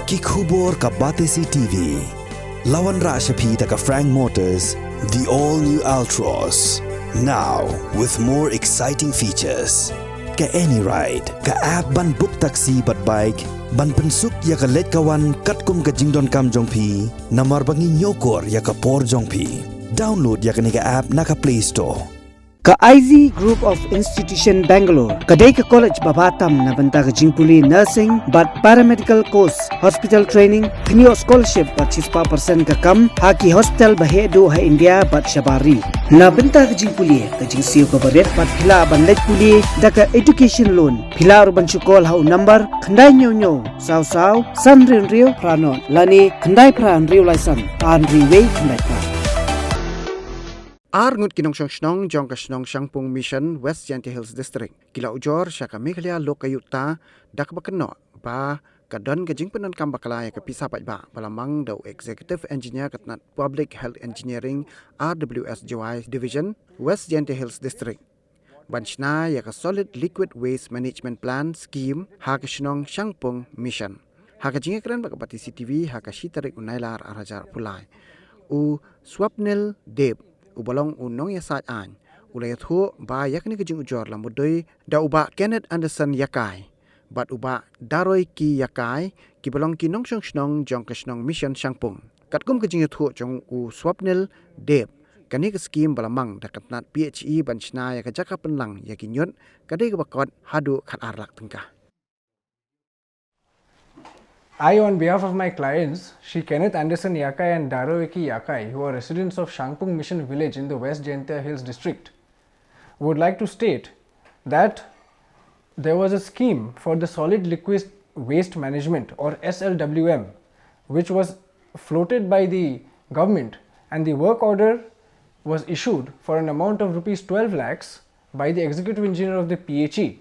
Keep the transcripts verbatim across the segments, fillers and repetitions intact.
Ki khubor ka Batesi T V. La wanrah sha phi da ka Frank Motors, the all new Altroz. Now with more exciting features. Ka AnyRide, ka app ban book taxi bad bike, ban pynsuk ïa ka leit ka wan katkum ka jingdonkam jong phi, namar ba ngi ñiewkor ïa ka por jong phi. Download ïa kane ka app na ka Play Store. Ka I Z Group of Institution Bangalore ka dei ka college ba bha tam na bynta ka jingpule nursing bad paramedical course, hospital training, kynnoh scholarship bad shispah percent ka kam ha ki hospital ba heh duh ha India bad shabar ri. Na bynta ka jingpule, ka jingsiew kaba rit bad phi lah ban leit pule da ka education loan. Phi lah ruh ban shu call ha u number khyndai hynñiew hynñiew saw saw san hynriew hynriew phra nod lane khyndai phra hynriew lai san ar hynriew wei khyndai phra. Ar ngut ki nongshong shnong jong ka shnong Shangpung Mission, West Jaintia Hills District, ki la ujor sha ka Meghalaya Lokayukta da kaba kynnoh ba ka don ka jingpyndonkam bakla ïa ka pisa paidbah ba la mang da u Executive Engineer ka tnat Public Health Engineering, R W S Jowai Division, West Jaintia Hills District, ban shna ïa ka Solid Liquid Waste Management Plan Scheme ha ka shnong Shangpung Mission. Ha ka jingïakren bad ka Batesi T V ha ka shi tarik u Nailar ar hajar arphew lai, u Swapnil Deb, uba long u nongïasaid aiñ, u la ïathuh ba ïa kane ka jingujor la mudui da u Bah Kenneth Anderson Ïakai bad u Bah Daroiki Ïakai, kiba long ki nongshong shnong jong ka shnong Mission Shangpung. Katkum ka jingïathuh jong u Swapnil Deb, kane ka skhim ba la mang da ka tnat P H E ban shna ïa ka jaka pynlang ïa ki ñiut ka dei kaba kot haduh khat ar lak tyngka. I, on behalf of my clients, Shri Kenneth Anderson Ïakai and Daroiki Ïakai, who are residents of Shangpung Mission Village in the West Jaintia Hills District, would like to state that there was a scheme for the solid liquid waste management, or S L W M, which was floated by the government, and the work order was issued for an amount of rupees twelve lakhs by the executive engineer of the P H E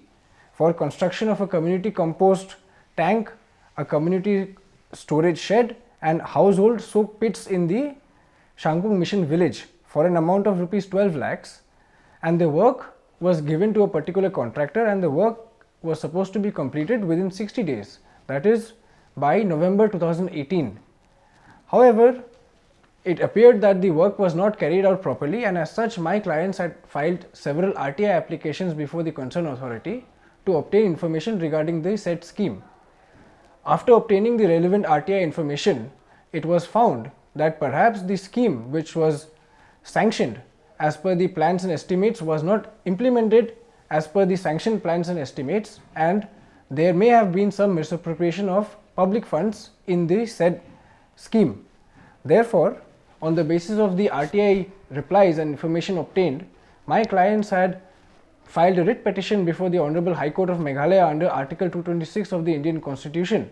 for construction of a community compost tank, a community storage shed, and household soak pits in the Shangpung Mission Village for an amount of rupees twelve lakhs, and the work was given to a particular contractor, and the work was supposed to be completed within sixty days, that is, by November two thousand eighteen. However, it appeared that the work was not carried out properly, and as such, my clients had filed several R T I applications before the concerned authority to obtain information regarding the said scheme. After obtaining the relevant R T I information, it was found that perhaps the scheme, which was sanctioned as per the plans and estimates, was not implemented as per the sanctioned plans and estimates, and there may have been some misappropriation of public funds in the said scheme. Therefore, on the basis of the R T I replies and information obtained, my clients had filed a writ petition before the Honorable High Court of Meghalaya under Article two twenty-six of the Indian Constitution.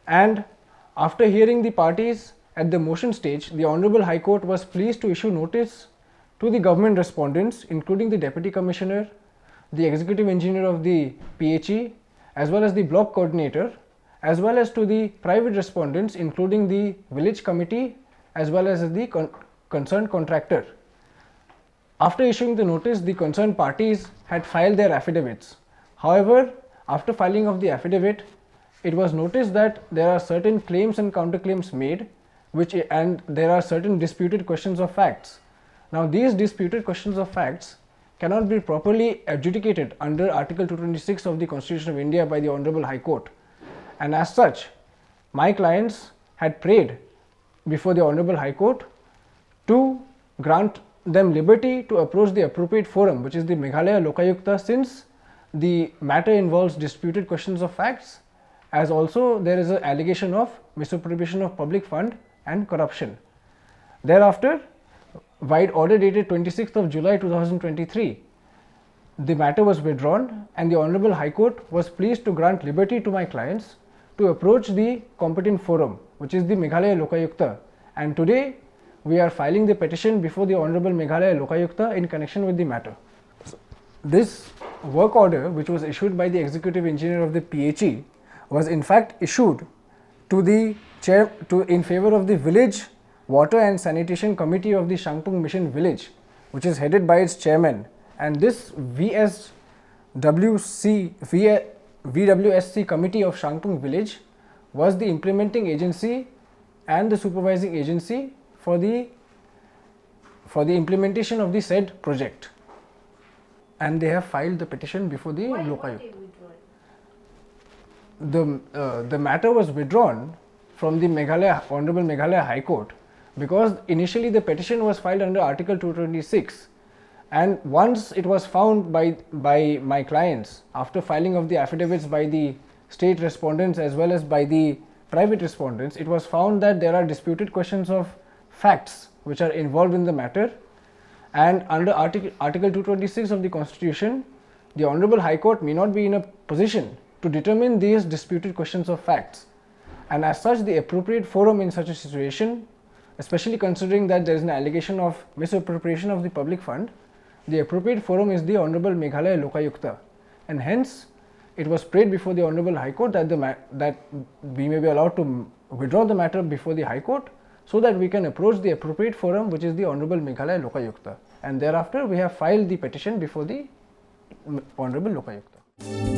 And after hearing the parties at the motion stage, the Honorable High Court was pleased to issue notice to the government respondents, including the Deputy Commissioner, the Executive Engineer of the P H E, as well as the Block Coordinator, as well as to the private respondents, including the Village Committee, as well as the con-, concerned contractor. After issuing the notice, the concerned parties had filed their affidavits. However, after filing of the affidavit, it was noticed that there are certain claims and counterclaims made, which, and there are certain disputed questions of facts. Now, these disputed questions of facts cannot be properly adjudicated under Article two twenty-six of the Constitution of India by the Honorable High Court. And as such, my clients had prayed before the Honorable High Court to grant them liberty to approach the appropriate forum, which is the Meghalaya Lokayukta, since the matter involves disputed questions of facts, as also there is an allegation of misappropriation of public fund and corruption. Thereafter, by order dated twenty-sixth of July two thousand twenty-three, the matter was withdrawn, and the Honorable High Court was pleased to grant liberty to my clients to approach the competent forum, which is the Meghalaya Lokayukta. And today, we are filing the petition before the Honorable Meghalaya Lokayukta in connection with the matter. This work order, which was issued by the Executive Engineer of the P H E, was in fact issued to the chair, to, in favor of the Village Water and Sanitation Committee of the Shangpung Mission Village, which is headed by its chairman. And this V S W C, V-, V W S C committee of Shangpung Village was the implementing agency and the supervising agency for the for the implementation of the said project, and they have filed the petition before the Lokayukta. The uh, the matter was withdrawn from the Meghalaya Honorable Meghalaya High Court because initially the petition was filed under Article two twenty-six, and once it was found by by my clients, after filing of the affidavits by the state respondents as well as by the private respondents, it was found that there are disputed questions of facts which are involved in the matter, and under Article Article two twenty-six of the Constitution, the Honorable High Court may not be in a position to determine these disputed questions of facts, and as such, the appropriate forum in such a situation, especially considering that there is an allegation of misappropriation of the public fund, the appropriate forum is the Honorable Meghalaya Lokayukta, and hence it was prayed before the Honorable High Court that the ma- that we may be allowed to withdraw the matter before the High Court, so that we can approach the appropriate forum, which is the Honorable Meghalaya Lokayukta, and thereafter we have filed the petition before the Honorable Lokayukta.